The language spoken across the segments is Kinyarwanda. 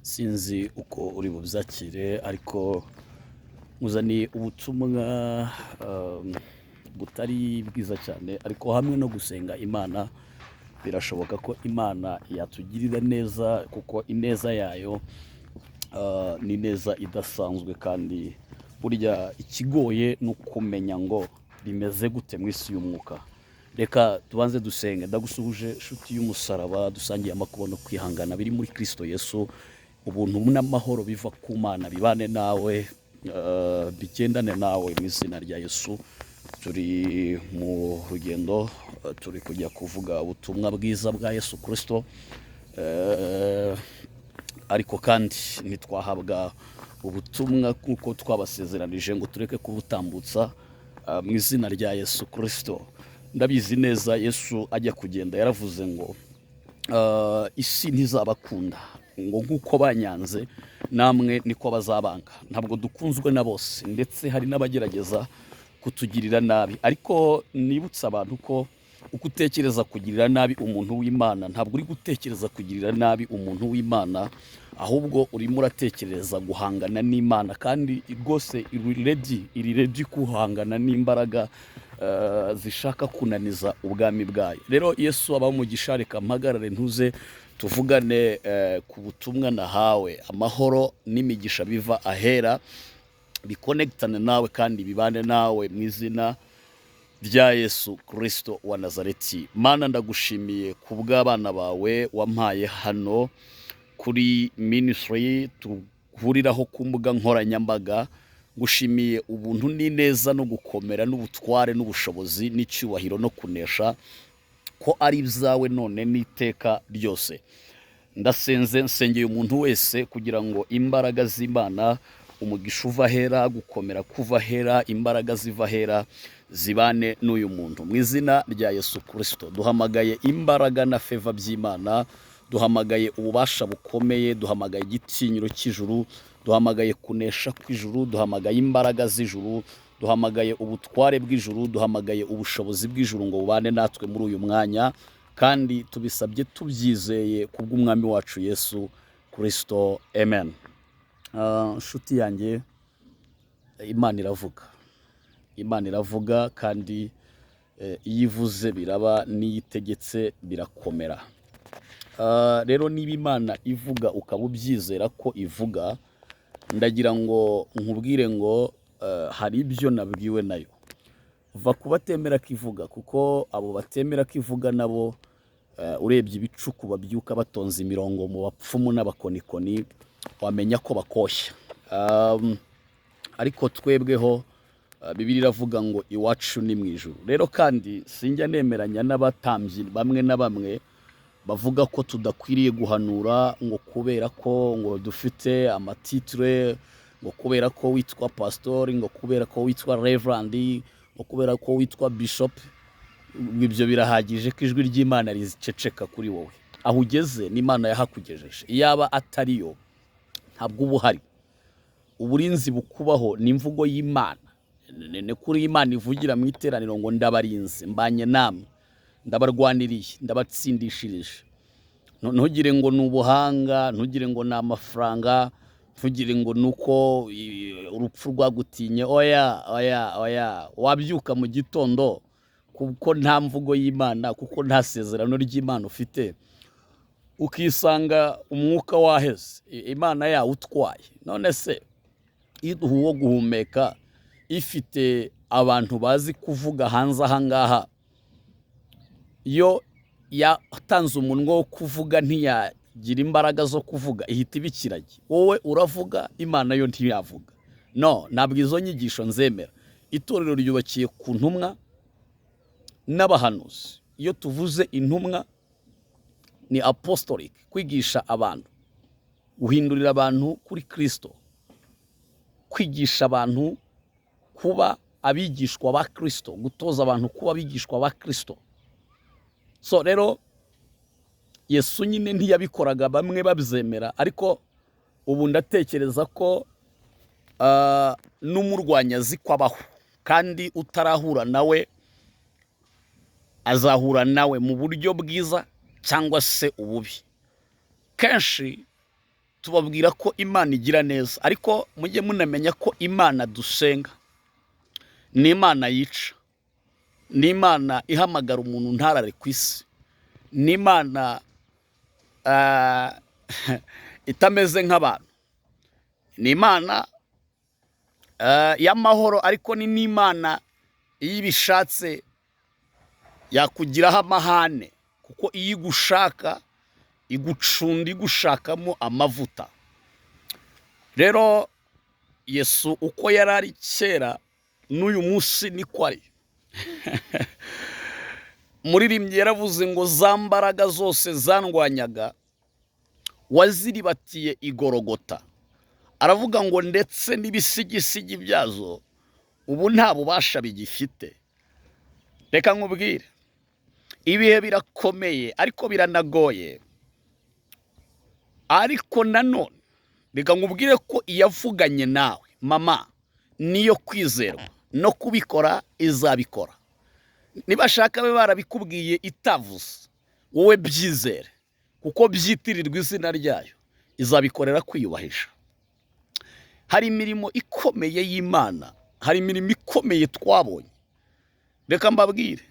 Sinzi uko uri bubyakire, ariko nkuzaniye ubutumwa butari bwiza cyane, ariko hamwe no gusenga Imana birashoboka ko Imana yatugirira neza, kuko ineza yayo ni neza idasanzwe. Kandi burya ikigoye ni ukumenya ngo bimeze gute mu isi y'umwuka. Reka tubanze dusenge. Ndagusuhuje nshuti y'umusaraba, dusangiye amakuba no kwihangana biri muri Kristo Yesu. Ubuntu n'amahoro biva ku Mana bibane nawe, bigendane nawe mu izina rya Yesu. Turi mu rugendo, turi kujya kuvuga ubutumwa bwiza bwa Yesu Kristo, ariko kandi ntitwahabwa ubutumwa nk'uko twabasezeranije ngo tureke kubutambutsa mu izina rya Yesu Kristo. Ndabizi neza, Yesu ajya kugenda yaravuze ngo isi ntizabakunda, ngo nk'uko banyanze namwe niko bazabanga. Ntabwo dukunzwe na bose, ndetse hari n'abagerageza kutugirira nabi. Ariko nibutsa abantu ko uko utekereza kugirira nabi umuntu w'Imana, ntabwo uri gutekereza kugirira nabi umuntu w'Imana, ahubwo urimo uratekereza guhangana n'Imana. Kandi rwose iri ready, iri ready guhangana n'imbaraga zishaka kunaniza ubwami bwayo. Rero Yesu abahe umugisha. Reka mpagarare ntuze tuvugane ku butumwa nahawe. Amahoro n'imigisha biva ahera bikonegitane nawe kandi bibane nawe mu izina rya Yesu Kristo wa Nazareti. Mana, ndagushimiye ku bw'abana bawe wampaye hano kuri ministry duhuriraho ku mbuga nkoranyambaga. Ngushimiye ubuntu n'ineza no gukomera n'ubutware n'ubushobozi n'icyubahiro no kunesha, ko ari ibyawe none n'iteka ryose. Ndasenze, nsengeye umuntu wese kugira ngo imbaraga z'Imana, umugisha uva ahera, gukomera kuva ahera, imbaraga ziva ahera zibane n'uyu muntu mu izina rya Yesu Kirisito. Duhamagaye imbaraga na favor by'Imana, duhamagaye ububasha bukomeye, duhamagaye igitinyiro cy'ijuru, duhamagaye kunesha kw'ijuru, duhamagaye imbaraga z'ijuru, duhamagaye ubutware bw'ijuru, duhamagaye ubushobozi bw'ijuru ngo bubane natwe muri uyu mwanya. Kandi tubisabye tubyizeye kubw'Umwami wacu Yesu Kirisito, amen. Nshuti yanjye, Imana iravuga, Imana iravuga, kandi iyo ivuze biraba, n'iyo itegetse birakomera. Rero niba Imana ivuga ukaba ubyizera ko ivuga, ndagira ngo nkubwire ngo hari ibyo nabwiwe nayo. Va ku batemera ko ivuga, kuko abo batemera ko ivuga nabo urebye ibicuku babyuka batonze imirongo mu bapfumu n'abakonikoni, wamenya ko bakoshya. Ariko twebweho Bibiliya iravuga ngo iwacu ni mu ijuru. Rero kandi sinjya nemeranya n'abatambyi bamwe na bamwe bavuga ko tudakwiriye guhanura, ngo kubera ko ngo dufite amatitre, ngo kubera ko witwa pasitori, ngo kubera ko witwa reverend, ngo kubera ko witwa bishop, ibyo birahagije ko ijwi ry'Imana riceceka kuri wowe. Aho ugeze n'Imana yahakugejeje, iyaba atariyo ntabwo uba uhari. Uburinzi bukubaho ni imvugo y'Imana. Ni kuri Imana ivugira mu iteraniro ngo ndabarinze, mbanye namwe, ndabarwaniriye, ndabatsindishirije. Ntugire ngo ni ubuhanga, ntugire ngo ni amafaranga, ntugire ngo ni uko urupfu rwagutinye. Oya, oya, oya! Wabyuka mu gitondo kuko nta mvugo y'Imana, kuko nta sezerano ry'Imana ufite, ukisanga umwuka waheze, Imana yawutwaye. None se iduha uwo guhumeka, ifite abantu bazi kuvuga hanze aha ngaha, yo yatanze umunwa wo kuvuga ntiyagira imbaraga zo kuvuga, ihita iba ikiragi? Wowe uravuga, Imana yo ntiyavuga? No, ntabwo izo nyigisho nzemera. Itorero ryubakiye ku ntumwa n'abahanuzi. Iyo tuvuze intumwa ni apostolic, kwigisha abantu, guhindurira abantu kuri Kirisito, kwigisha abantu kuba abigishwa ba Kirisito, gutoza abantu kuba abigishwa ba Kirisito. So rero Yesu nyine ntiyabikoraga bamwe babyemera, ariko ubu ndatekereza ko n'umurwanya azi ko abaho, kandi utarahura nawe azahura nawe mu buryo bwiza cyangwa se ububi. Kenshi Tubabwira ko Imana igira neza, ariko mujye munamenya ko Imana dusenga ni Imana yica, ni Imana ihamagara umuntu ntarare ku isi, ni Imana itameze nk'abantu, ni Imana y'amahoro, ariko ni n'Imana iyo ibishatse yakugiraho amahane, kuko iyo igushaka igucunda igushakamo amavuta. Rero Yesu uko yari ari kera n'uyu munsi niko ari. Muririmbyi yaravuze ngo za mbaraga zose zandwanyaga waziribatiye igorogota. Aravuga ngo ndetse n'ibisigisigi byazo ubu nta bubasha bigifite. Reka nkubwire, ibihe birakomeye ariko biranagoye, ariko nanone reka nkubwire ko iyavuganye nawe mama niyo kwizerwa, no kubikora izabikora. Nibashaka babe barabikubwiye itavuze, wowe byizere kuko byitirirwa izina ryayo, izabikorera kwiyubahisha. Hari imirimo ikomeye y'Imana, hari imirimo ikomeye twabonye. Reka mbabwire,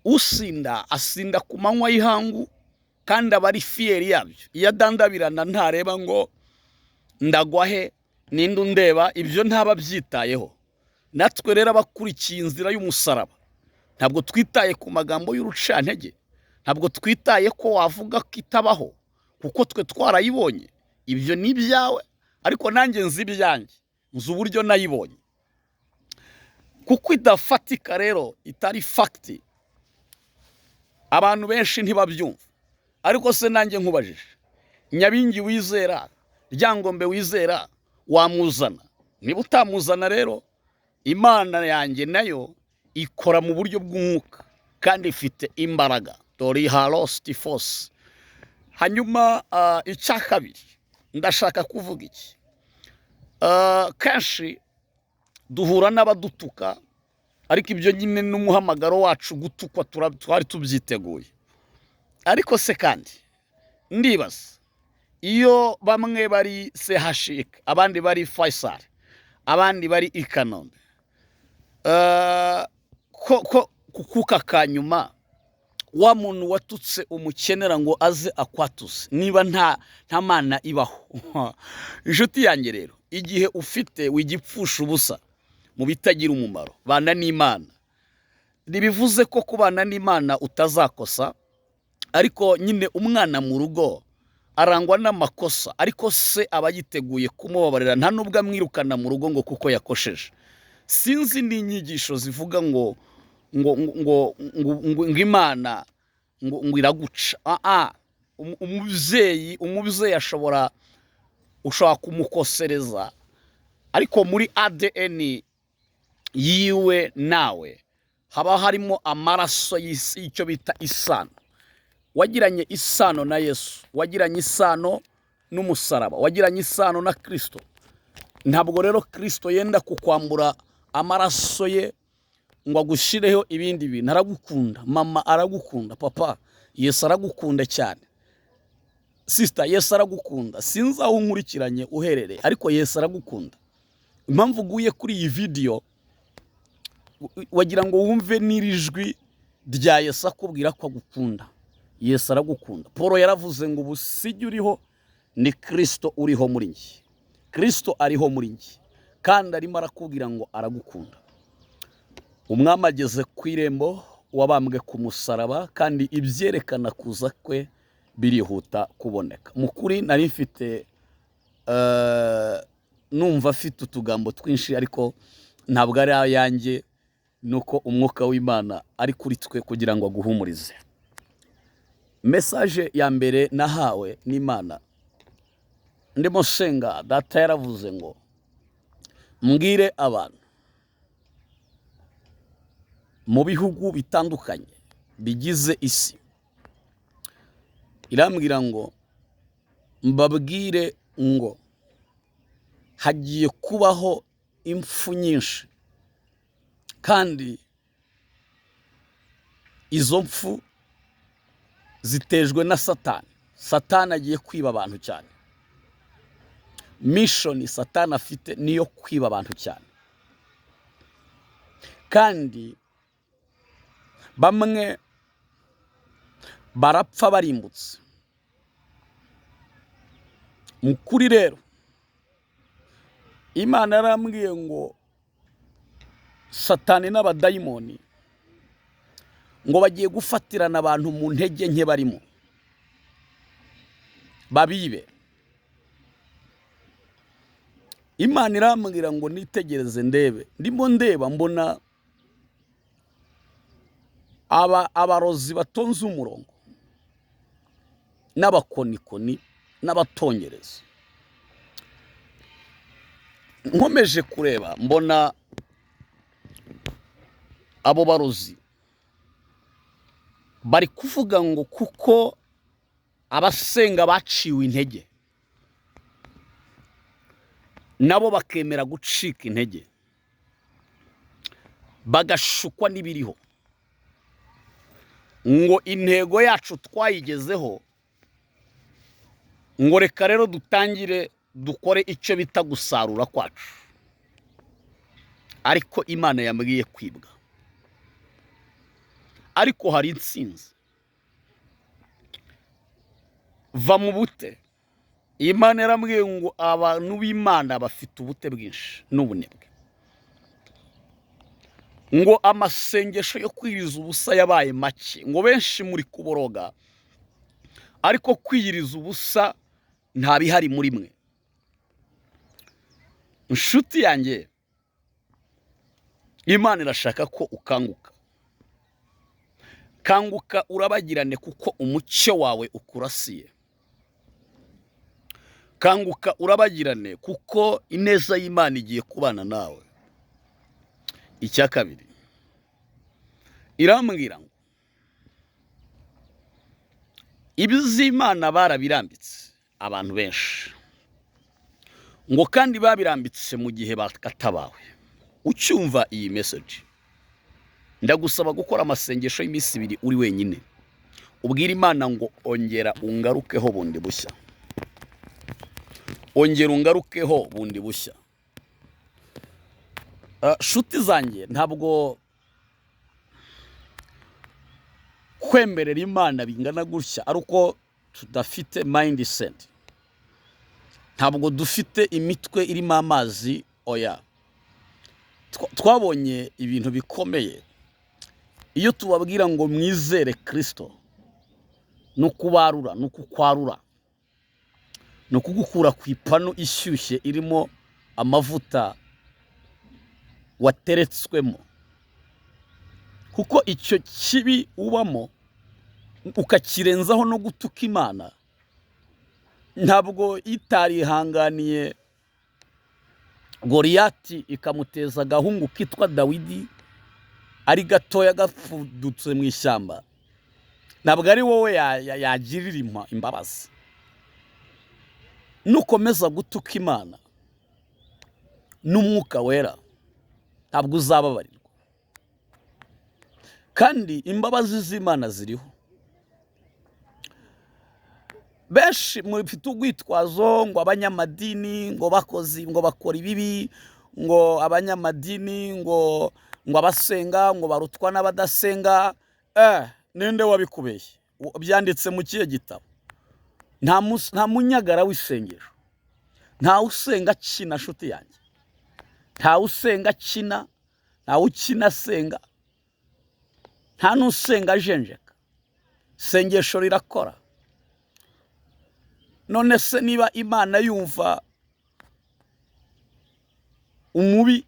usinda asinda ku manywa y'ihangu kandi aba ari fier yabyo. Iyo adandabirana ntareba ngo ndagwa he, ninde undeba, ibyo ntaba abyitayeho. Natwe rero abakurikiye inzira y'umusaraba ntabwo twitaye ku magambo y'urucantege, ntabwo twitaye ko wavuga ko itabaho, kuko twe twarayibonye. Ibyo ni ibyawe, ariko nanjye nzi ibyanjye, nzi uburyo nayibonye. Kuko idafatika rero, itari fact, abantu benshi ntibabyumva. Ariko se nanjye nkubajije, Nyabingi wizera, Ryangombe wizera, wamuzana? Niba utamuzana rero, Imana yanjye nayo ikora mu buryo bw'umwuka kandi ifite imbaraga dore harositi force. Hanyuma icya kabiri ndashaka kuvuga iki. Kenshi duhura n'abadutuka, ariko ibyo nyine n'umuhamagaro wacu gutukwa, twari tubyiteguye. Ariko se kandi ndibaza, iyo bamwe bari CHUK, abandi bari Faisal, abandi bari i Kanombe, ko kukuka ka nyuma wa muntu watutse umukenera ngo aze akwatuze, niba nta Mana ibaho? Inshuti yanjye rero, igihe ufite wigipfusha ubusa mu bitagira umumaro, bana n'Imana. Ntibivuze ko kubana n'Imana utazakosa, ariko nyine umwana mu rugo arangwa n'amakosa, ariko se aba yiteguye kumubabarira, nta nubwo amwirukana mu rugo ngo kuko yakosheje. Sinzi n'inyigisho zivuga ngo Imana ngo iraguca. Umubyeyi ushobora kumukosereza, ariko muri ADN yiwe nawe haba harimo amaraso y'isi, icyo bita isano. Wagiranye isano na Yesu, wagiranye isano n'umusaraba, wagiranye isano na Kirisito. Ntabwo rero Kirisito yenda kukwambura amaraso ye ngo agushireho ibindi bintu. Aragukunda mama, aragukunda papa, Yesu aragukunda cyane. Sister, Yesu aragukunda. Sinzi aho unkurikiranye uherereye, ariko Yesu aragukunda. Impamvu uguye kuri iyi vidiyo, wagira ngo wumve n'iri jwi rya Yesu akubwira ko agukunda. Yesu aragukunda. Paul yaravuze ngo ubu sijya uriho, ni Kirisito uriho muri njye. Kirisito ariho muri njye, kandi arimo arakubwira ngo aragukunda. Umwami ageze ku irembo, wabambwe ku musaraba, kandi ibyerekana kuza kwe birihuta kuboneka. Mu kuri nari mfite numva afite utugambo twinshi, ariko ntabwo ari ayanjye, nuko umwuka w'Imana ari kuri twe kugira ngo aguhumurize. Message ya mbere nahawe n'Imana ndimo nsenga, data yaravuze ngo mbwire abantu mu bihugu bitandukanye bigize isi, irambwira ngo mbabwire ngo hagiye kubaho impfu nyinshi, kandi izo mpfu zitejwe na Satani. Satani agiye kwiba abantu cyane. Mission Satani afite niyo kwiba abantu cyane, kandi bamwe barapfa barimbutse. Mu kuri rero, Imana yarambwiye ngo Satani n'abadayimoni ngo bagiye gufatirana abantu mu ntege nke barimo, babibe. Imana irambwira ngo nitegereze ndebe. Ndimo ndeba, mbona abarozi batonze umurongo n'abakonikoni n'abatongereza. Nkomeje kureba, mbona abo barozi bari kuvuga ngo kuko abasenga baciwe intege, nabo bakemera gucika intege, bagashukwa n'ibiriho, ngo intego yacu twayigezeho, ngo reka rero dutangire dukore icyo bita gusarura kwacu. Ariko Imana yambwiye kwibwa. Ariko hari intsinzi. Va mu bute. Imana yarambwiye ngo abantu b'Imana bafite ubute bwinshi n'ubunebwe, ngo amasengesho yo kwiriza ubusa yabaye make, ngo benshi muri kuboroga, ariko kwiyiriza ubusa nta bihari muri mwe. Inshuti yanjye, Imana irashaka ko ukanguka. Kanguka urabagirane, kuko umucyo wawe ukurasiye. Kanguka urabagirane, kuko ineza y'Imana igiye kubana nawe. Icya kabiri, irambwira ngo iby'Imana barabirambitse abantu benshi, ngo kandi babirambitse mu gihe bakatabawe. Ucyumva iyi message, ndagusaba gukora amasengesho y'iminsi 2 uri wenyine, ubwira Imana ngo ongera ungarukeho bundi bushya, ongera ungarukeho bundi bushya. Shuti zanjye, ntabwo kwemerera Imana bingana gutya ari uko tudafite mindset, ntabwo dufite imitwe irimo amazi. Oya, twabonye ibintu bikomeye. Iyo tubabwira ngo mwizere Kristo, ni ukubarura, ni ukukwarura, ni ukugukura ku ipanu ishyushye irimo amavuta wateretswemo, kuko icyo kibi ubamo ukakirenzaho no gutuka Imana. Ntabwo itarihanganiye Goriyati ikamuteza agahungu kitwa Dawidi ari gatoya gapfudutse mu ishyamba, ntabwo ari wowe yagirira imbabazi. Nukomeza gutuka Imana n'Umwuka Wera, ntabwo uzababarirwa. Kandi imbabazi z'Imana ziriho. Benshi mufite urwitwazo ngo abanyamadini ngo bakozi ngo bakora ibibi, ngo abanyamadini ngo abasenga ngo barutwa n'abadasenga. Ninde wabikubeshye? Byanditse mu kihe gitabo? Nta munyagara w'isengesho, nta usenga akina, nshuti yanjye, nta usenga akina, nta ukina asenga, nta n'usenga ajenjeka. Isengesho rirakora. None se niba Imana yumva umubi,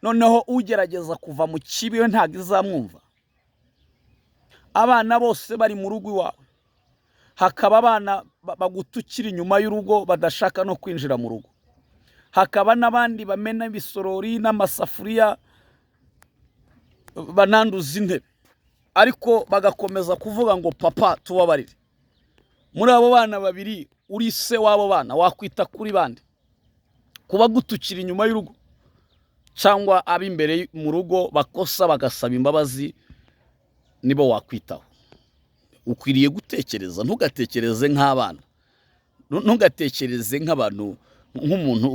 noneho ugerageza kuva mu kibi we ntabwo izamwumva? Abana bose bari mu rugo iwawe, hakaba abana bagutukira inyuma y'urugo badashaka no kwinjira mu rugo, hakaba n'abandi bamena ibisorori n'amasafuriya bananduza intebe, ariko bagakomeza kuvuga ngo papa tubabarire. Muri abo bana babiri, uri se w'abo bana, wakwita kuri bande? Kuba gutukira inyuma y'urugo cyangwa ab'imbere mu rugo bakosa bagasaba imbabazi, nibo wakwitaho? Ukwiriye gutekereza, ntugatekereze nk'abana, Ntugatekereze nk'abantu, nk'umuntu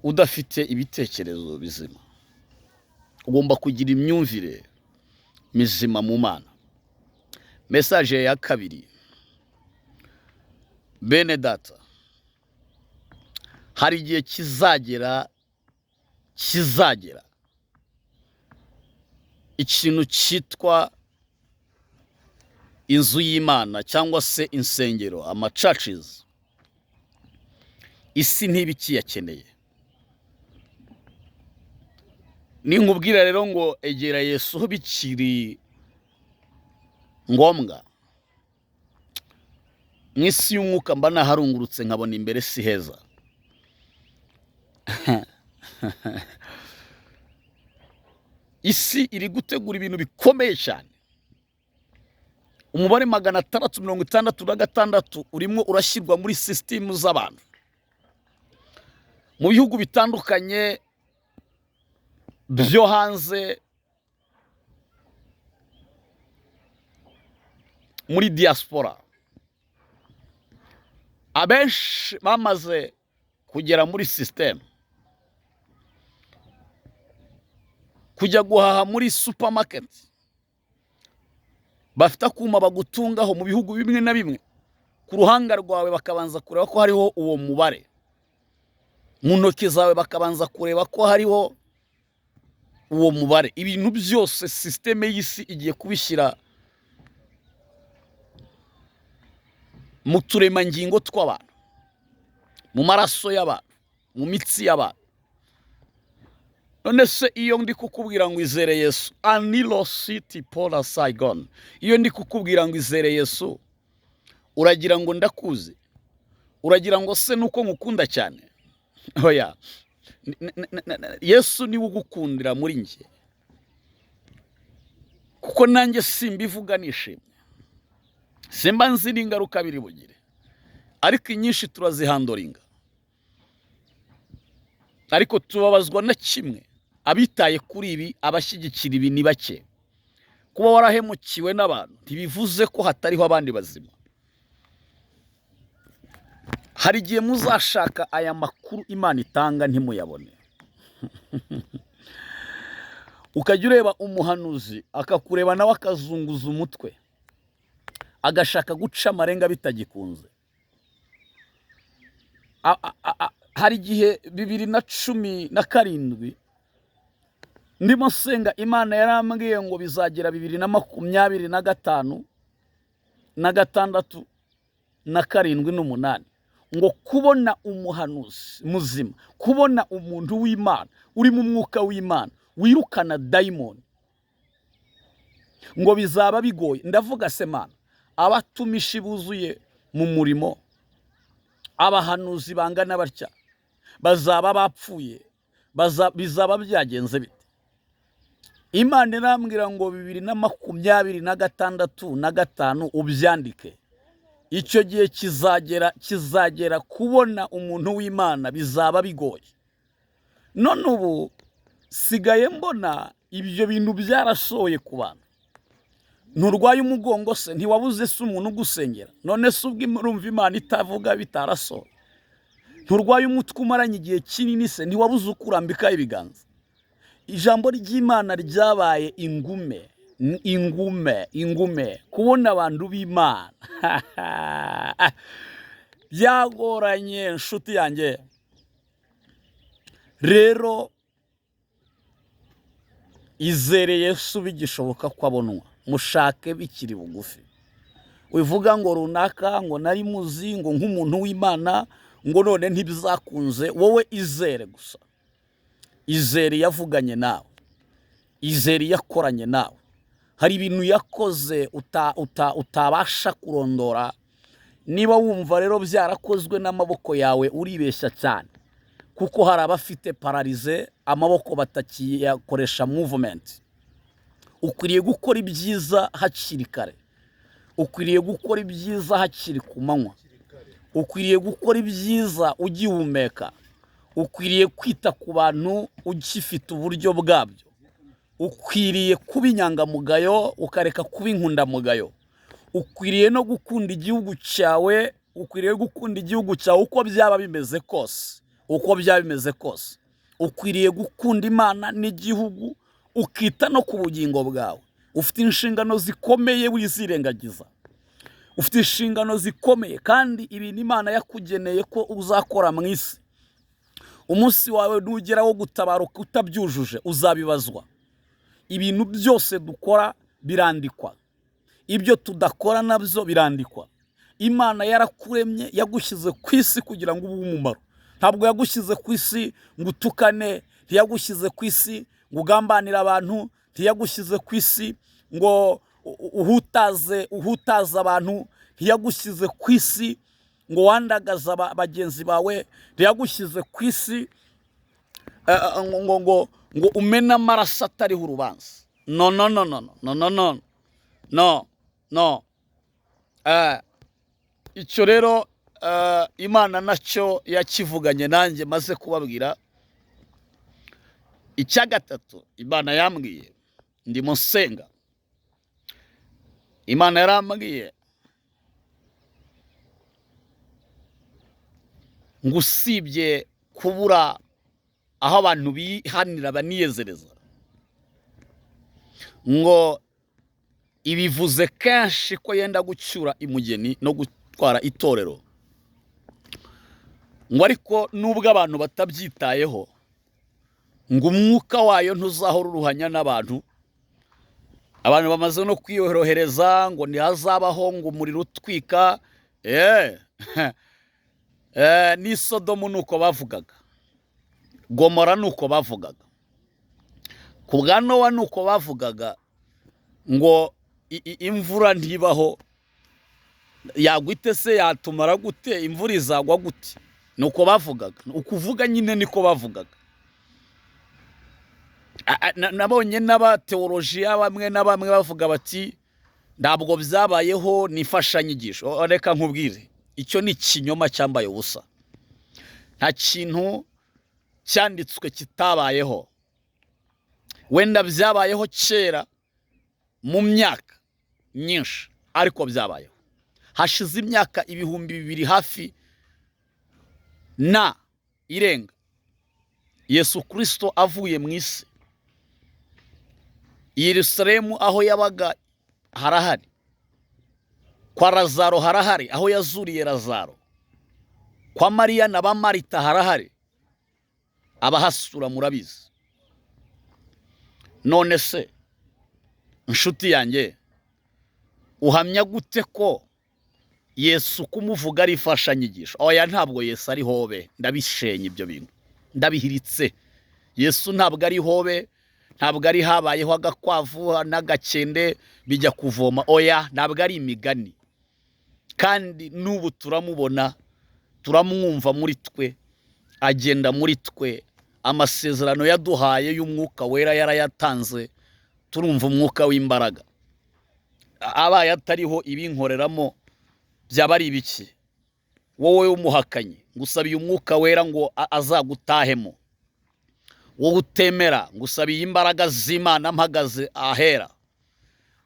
udafite ibitekerezo bizima. Ugomba kugira imyumvire mizima mu Mana. Message ya kabiri, bene data, hari igihe kizagera ikintu cyitwa inzu y'Imana cyangwa se insengero, ama churches, isi ntiba ikiyakeneye. Ninkubwira rero ngo egera Yesu bikiri ngombwa, mu isi y'umwuka mba naharungurutse nkabona imbere si heza. Isi iri gutegura ibintu bikomeye cyane. Umubare 666 urimo urashyirwa muri sisitemu z'abantu mu bihugu bitandukanye byo hanze, muri diaspora. Abenshi bamaze kugera muri sisitemu, kujya guhaha muri supamaketi bafite akuma bagutungaho mu bihugu bimwe na bimwe, ku ruhanga rwawe bakabanza kureba ko hariho uwo mubare, mu ntoki zawe bakabanza kureba ko hariho uwo mubare. Ibintu byose sisiteme y'isi igiye kubishyira mu turemangingo tw'abantu, mu maraso y'abantu, mu mitsi y'abantu. None se iyo ndi kukubwira ngo izere Yesu, Anilo City Pola Saigon, iyo ndi kukubwira ngo izere Yesu, uragira ngo ndakuzi? Uragira ngo se nuko ngukunda cyane? Oya, Yesu niwe ugukundira muri njye, kuko nanjye simbivuga nishimye, simba nzi n'ingaruka biri bugire, ariko inyinshi turazihandoringa. Ariko tubabazwa na kimwe, abitaye kuri ibi, abashyigikira ibi ni bake. Kuba warahemukiwe n'abantu ntibivuze ko hatariho abandi bazima. Hari igihe muzashaka aya makuru Imana itanga ntimuyabone. Ukajya ureba umuhanuzi akakureba nawe akazunguza umutwe, agashaka guca amarenga bitagikunze. Hari igihe 2017 ndimo nsenga, Imana yarambwiye ngo bizagera 2025 na 6 na 7 n'umunani, ngo kubona umuhanuzi muzima, kubona umuntu w'Imana uri mu mwuka w'Imana wirukana dayimoni, ngo bizaba bigoye. Ndavuga se Mana, abatumishi buzuye mu murimo, abahanuzi bangana batya bazaba bapfuye, bizaba byagenze bite? Imana irambwira ngo 2026 na 5 ubyandike. Icyo gihe kizagera kubona umuntu w'Imana bizaba bigoye. None ubu sigaye mbona ibyo bintu byarasohoye ku bantu. Nturwaye umugongo se, ntiwabuze se umuntu ugusengera? None se ubwo urumva Imana itavuga bitarasohoye? Nturwaye umutwe umaranye igihe kinini se, ntiwabuze ukurambika ibiganza? Ijambo ry'Imana ryabaye ingume, ingume, ingume. Kubona abantu b'Imana byagoranye nshuti yanjye. Rero izere Yesu bigishoboka ko abonwa, mushake bikiri bugufi. Wivuga ngo runaka ngo nari muzi ngo nk'umuntu w'Imana ngo none ntibizakunze, wowe izere gusa. Izere yavuganye nawe, izere yakoranye nawe. Hari ibintu yakoze utabasha kurondora. Niba wumva rero byarakozwe n'amaboko yawe uribeshya cyane, kuko hari abafite pararize amaboko batakiyakoresha movement. Ukwiriye gukora ibyiza hakiri kare, ukwiriye gukora ibyiza hakiri ku manywa, ukwiriye gukora ibyiza ugihumeka, ukwiriye kwita ku bantu ugifite uburyo bwabyo, ukwiriye kuba inyangamugayo ukareka kuba inkundamugayo, Ukwiriye no gukunda igihugu cyawe, ukwiriye gukunda igihugu cyawe uko byaba bimeze kose, uko byaba bimeze kose. Ukwiriye gukunda Imana n'igihugu, ukita no ku bugingo bwawe. Ufite inshingano zikomeye, wizirengagiza. Ufite inshingano zikomeye, kandi ibintu Imana yakugeneye ko uzakora mu isi, umunsi wawe nugera wo gutabaruka utabyujuje, uzabibazwa. Ibintu byose dukora birandikwa, ibyo tudakora nabyo birandikwa. Imana yarakuremye, yagushyize ku isi kugira ngo ube umumaro. Ntabwo yagushyize ku isi ngo utukane, ntiyagushyize ku isi ngo ugambanire abantu, ntiyagushyize ku isi ngo uhutaze abantu, ntiyagushyize ku isi ngo wandagaze bagenzi bawe, ntiyagushyize ku isi ngo umene amaraso atariho urubanza. No, no, no, no, no, no, no, no, no. Icyo rero Imana nacyo yakivuganye nanjye maze kubabwira. Icya gatatu Imana yambwiye, ndimo nsenga, Imana yarambwiye ngo usibye kubura aho abantu bihanira baniyezereza, ngo ibivuze kenshi ko yenda gucyura imugeni no gutwara itorero, ngo ariko nubwo abantu batabyitayeho, ngo umwuka wayo ntuzahora uruhanya n'abantu. Abantu bamaze no kwiyorohereza ngo ntihazabaho ngo umuriro utwika. N'i Sodomu nuko bavugaga, Gomora nuko bavugaga, ku bwa Nowa nuko bavugaga ngo imvura ntibaho, yagwa ite se, yatumara gute, imvura izagwa gute? Nuko bavugaga, ukuvuga nyine niko bavugaga. Nabonye n'abateolojiya bamwe na bamwe bavuga bati ntabwo byabayeho, ni imfashanyigisho. Reka nkubwire, icyo ni ikinyoma cyambaye ubusa. Nta kintu cyanditswe kitabayeho. Wenda byabayeho kera mu myaka myinshi, ariko byabayeho. Hashize imyaka 2000 hafi na irenga Yesu Kristo avuye mu isi. Yerusalemu aho yabaga harahari, kwa Lazaro harahari, aho yazuriye Lazaro, kwa Mariya na ba Marita harahari, abahasura murabizi. None se inshuti yanjye, uhamya gute ko Yesu kumuvuga ari imfashanyigisho? Oya, ntabwo Yesu ari hobe, ndabishenye ibyo bintu, ndabihiritse. Yesu ntabwo ari hobe, ntabwo ari habayeho agakwavu n'agakende bijya kuvoma. Oya, ntabwo ari imigani. Kandi n'ubu turamubona, turamwumva muri twe, agenda muri twe. Amasezerano yaduhaye y'umwuka wera yarayatanze, turumva umwuka w'imbaraga. Abaye atariho ibinkoreramo byaba ari ibiki? Wowe w'umuhakanyi, ngusabiye umwuka wera ngo azagutahemo. Wowe utemera, ngusabiye imbaraga z'Imana mpagaze ahera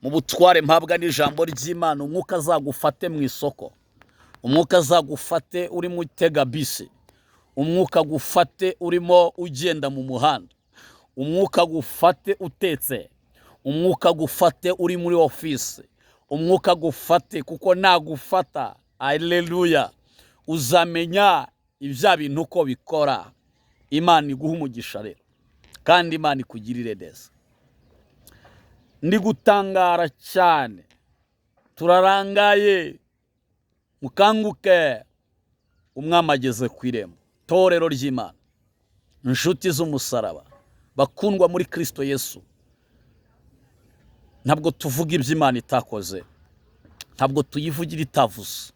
mu butware mpabwa n'ijambo ry'Imana, umwuka azagufate mu isoko, umwuka azagufate urimo utega bisi, umwuka agufate urimo ugenda mu muhanda, umwuka agufate utetse, umwuka agufate uri muri ofisi, umwuka agufate, kuko nagufata, haleluya, uzamenya ibya bintu uko bikora. Imana iguhe umugisha rero, kandi Imana ikugirire neza. Ndi gutangara cyane, turarangaye, mukanguke, umwami ageze ku irembo. Torero ry'Imana, inshuti z'umusaraba, bakundwa muri Kristo Yesu, ntabwo tuvuga ibyo Imana itakoze, ntabwo tuyivugira itavuze.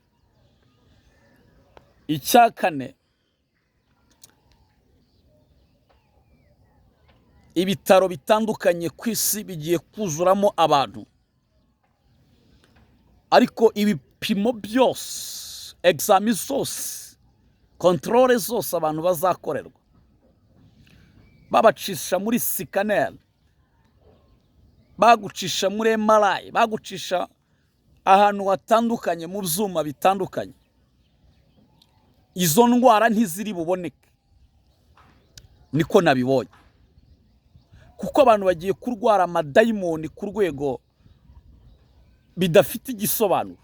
Icya kane, ibitaro bitandukanye ku isi bigiye kuzuramo abantu, ariko ibipimo byose, exami zose, kontrole zose abantu bazakorerwa, babacisha muri sikaneri, bagucisha muri MRI, bagucisha Ahantu hatandukanye, mu byuma bitandukanye, izo ndwara ntiziri buboneke. Niko nabibonye, kuko abantu bagiye kurwara amadayimoni ku rwego bidafite igisobanuro.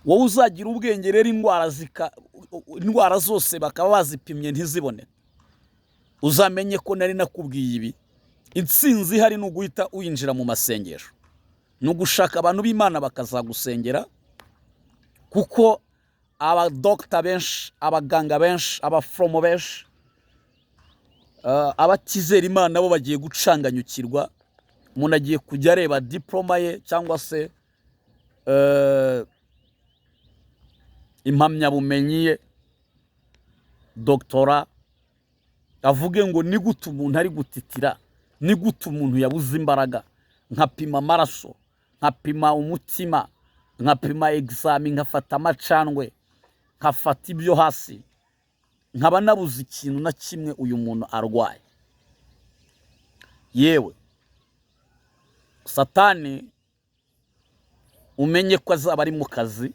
Wowe uzagira ubwenge rero, indwara zose bakaba bazipimye ntiziboneke, uzamenye ko nari nakubwiye ibi. Intsinzi ihari ni uguhita winjira mu masengesho, ni ugushaka abantu b'Imana bakazagusengera, kuko abadogita benshi, abaganga benshi, abaforomo benshi, abatizera Imana bo bagiye gucanganyukirwa. Umuntu agiye kujya areba diporoma ye cyangwa se impamyabumenyi ye, doctorat, avuge ngo: "Ni gute umuntu ari gutitira? Ni gute umuntu yabuze imbaraga? Nkapima amaraso, nkapima umutima, nkapima examen, nkafata amacandwe, nkafata ibyo hasi, nkaba nabuze ikintu na kimwe uyu muntu arwaye?" Yewe, Satani umenye ko azaba ari mu kazi,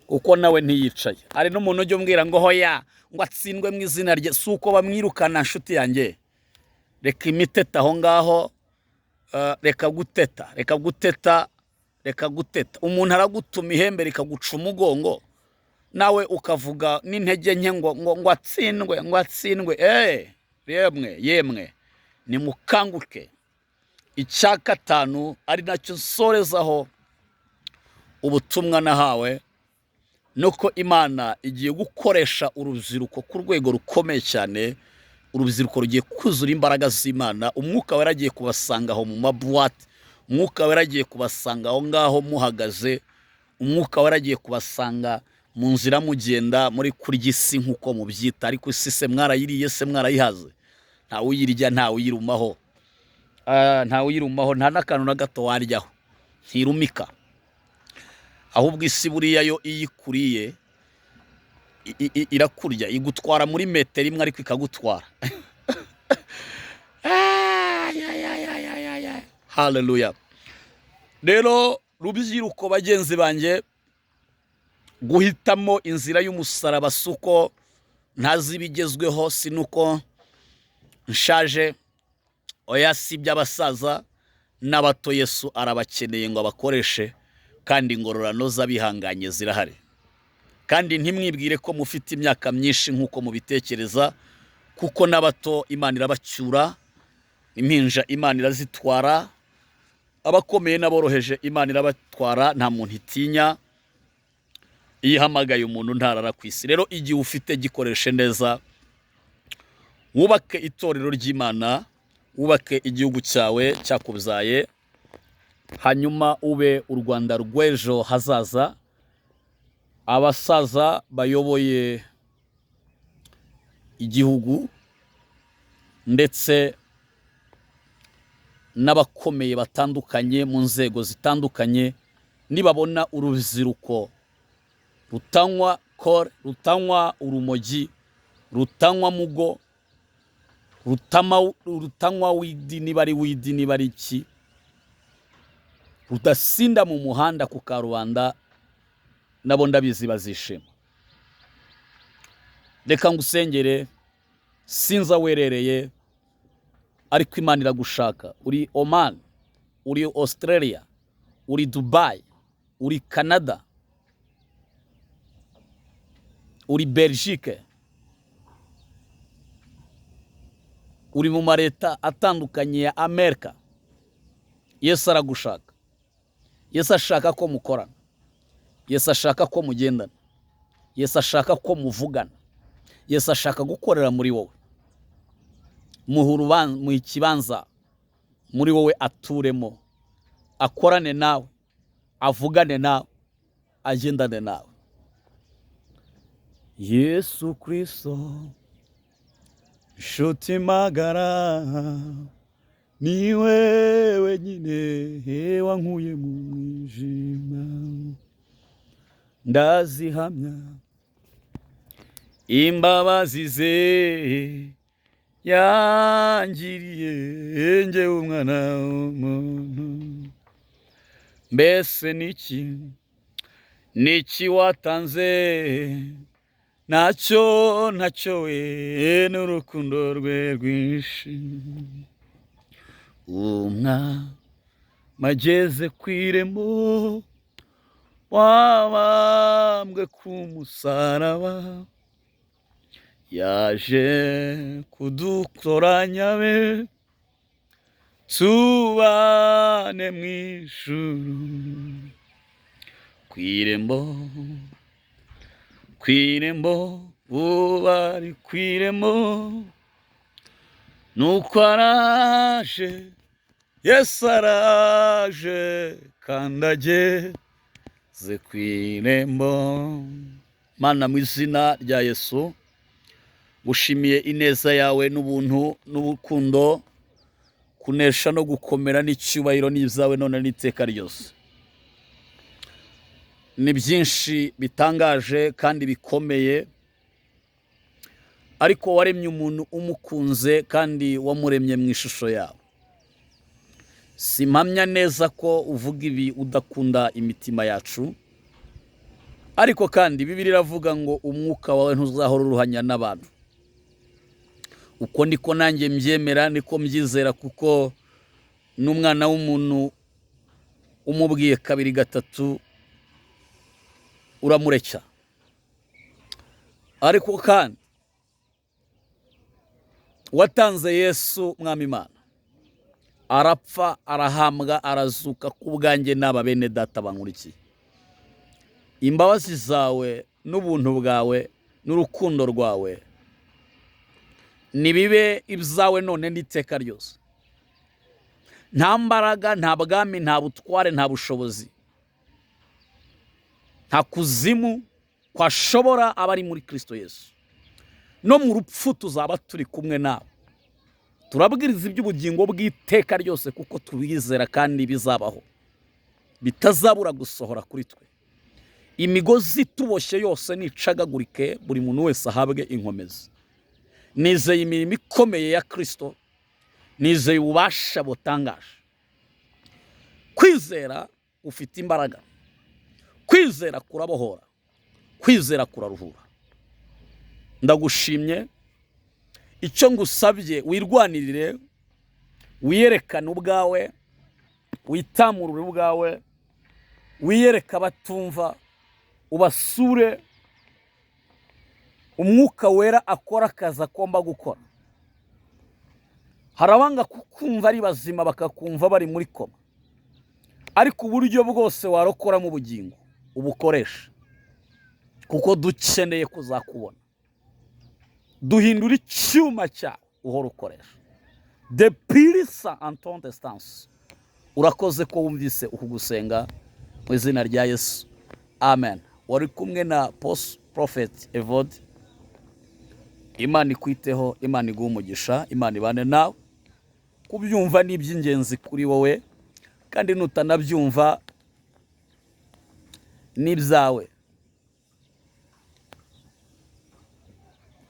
kuko nawe ntiyicaye. Hari n'umuntu ujya umbwira ngo: "Hoya," ngo atsindwe mu izina rye. Si uko bamwirukana, nshuti yanjye. Reka imiteta aho ngaho, reka guteta, reka guteta, reka guteta. Umuntu aragutuma ihembe rikaguca umugongo, nawe ukavuga n'intege nke ngo atsindwe, ngo atsindwe. Eee, yemwe, yemwe, nimukanguke. Icya gatanu, ari nacyo nsorezaho ubutumwa nahawe, nuko Imana igiye gukoresha urubyiruko ku rwego rukomeye cyane. Urubyiruko rugiye kuzura imbaraga z'Imana. Umwuka Wera agiye kubasanga aho mu mabuwate, Umwuka Wera agiye kubasanga aho ngaho muhagaze, Umwuka Wera agiye kubasanga mu nzira mugenda muri kurya isi nk'uko mubyita. Ariko isi se mwarayiriye? Se mwarayihaze? Ntawe uyirya, ntawe uyirumaho. Ntawe uyirumaho, nta n'akantu na gato waryaho, ntirumika. Ahubwo isi buriya yo iyo ikuriye irakurya, igutwara muri metero imwe, ariko ikagutwara. Ay, ay, ay, ay, ay, ay, ay. Haleluya! Rero rubyiruko bagenzi banjye, guhitamo inzira y'umusaraba si uko ntazi ibigezweho, si nuko nshaje. Oya, si iby'abasaza n'abato. Yesu arabakeneye ngo abakoreshe, kandi ingororano z'abihanganye zirahari. Kandi ntimwibwire ko mufite imyaka myinshi nk'uko mubitekereza, kuko n'abato Imana irabacyura, impinja Imana irazitwara, abakomeye n'aboroheje Imana irabatwara. Nta muntu itinya. Iyo ihamagaye umuntu ntarara ku isi. Rero igihe ufite gikoreshe neza, wubake itorero ry'Imana, wubake igihugu cyawe cyakubyaye, hanyuma ube u Rwanda rw'ejo hazaza. Abasaza bayoboye igihugu ndetse n'abakomeye batandukanye mu nzego zitandukanye, nibabona urubyiruko rutanywa kore, rutanywa urumogi, rutanywa mugo, rutanywa weed, niba ari weed, niba ari iki, rudasinda mu muhanda ku karubanda, nabo ndabizi bazishima. Reka ngusengere. Sinza werereye, ariko Imana iragushaka. Uri Oman, uri Australia, uri Dubai, uri Canada, uri Belgique, uri mu maleta atandukanye ya Amerika, Yesu aragushaka. Yesu ashaka ko mukorana, Yesu ashaka ko mugendana, Yesu ashaka ko muvugana, Yesu ashaka gukorera muri wowe. Muha ikibanza muri wowe, aturemo, akorane nawe, avugane nawe, agendane nawe. Yesu Kristo, nshuti magara, ni we wenyine wankuye mu mwijima. Ndazihamya imbabazi ze yangiriye njyewe umwana w'umuntu. Mbese niki, niki watanze? Ntacyo, ntacyo we, n'urukundo rwe rwinshi. Umwami ageze ku irembo, wabambwe ku musaraba, yaje kudutoranya be tubane mu ijuru. Ku irembo, ku irembo, ubu ari ku irembo, nuko araje, Yesu araje, kandi ageze ku irembo. Mana, mu izina rya Yesu, gushimiye ineza yawe n'ubuntu n'urukundo. Kunesha no gukomera n'icyubahiro n'ibyawe none n'iteka ryose. Ni byinshi bitangaje kandi bikomeye, ariko waremye umuntu umukunze kandi wamuremye mu ishusho yawe. Simpamya neza ko uvuga ibi udakunda imitima yacu, ariko kandi Bibiliya iravuga ngo umwuka wawe ntuzahora uruhanya n'abantu. Uko niko nanjye mbyemera, niko mbyizera, kuko n'umwana w'umuntu umubwiye kabiri gatatu uramureka. Ariko kandi watanze Yesu, Mwami Imana, arapfa, arahambwa, arazuka ku bwanjye n'aba bene data bankurikiye. Imbabazi zawe n'ubuntu bwawe n'urukundo rwawe nibibe ibyawe none n'iteka ryose. Nta mbaraga, nta bwami, nta butware, nta bushobozi, nta kuzimu kwashobora abari muri Kirisito Yesu. No mu rupfu tuzaba turi kumwe nawe, turabwiriza iby'ubugingo bw'iteka ryose, kuko tubizera kandi bizabaho, bitazabura gusohora kuri twe. Imigozi ituboshye yose nicagagurike, buri muntu wese ahabwe inkomezi. Nizeye imirimo ikomeye ya Kirisito, nizeye ububasha butangaje. Kwizera ufite imbaraga, kwizera kurabohora, kwizera kuraruhura. Ndagushimye. Icyo ngusabye, wirwanirire, wiyerekane ubwawe, witamurure ubwawe, wiyereke abatumva, ubasure. Umwuka Wera akora akazi agomba gukora. Hari abanga kukumva ari bazima, bakakumva bari muri koma, ariko uburyo bwose warokoramo ubugingo ubukoresha, kuko dukeneye kuzakubona. Duhindura icyuma cyawe uhora ukoresha de pirisa anton distance. Urakoze ko wumvise uku gusenga, mu izina rya Yesu, amen. Wari kumwe na post prophet Evode. Imana ikwiteho, Imana iguhe umugisha, Imana ibane nawe. Kubyumva ni iby'ingenzi kuri wowe, kandi nutanabyumva n'ibyawe.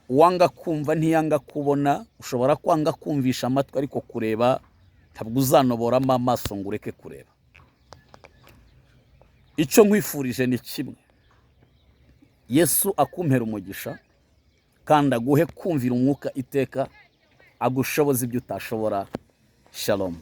Uwanga kumva ntiyanga kubona. Ushobora kwanga kumvisha amatwi, ariko kureba ntabwo uzanoboramo amaso ngo ureke kureba. Icyo nkwifurije ni kimwe: Yesu akumpera umugisha, kandi aguhe kumvira umwuka iteka, agushoboza ibyo utashobora. Shalom.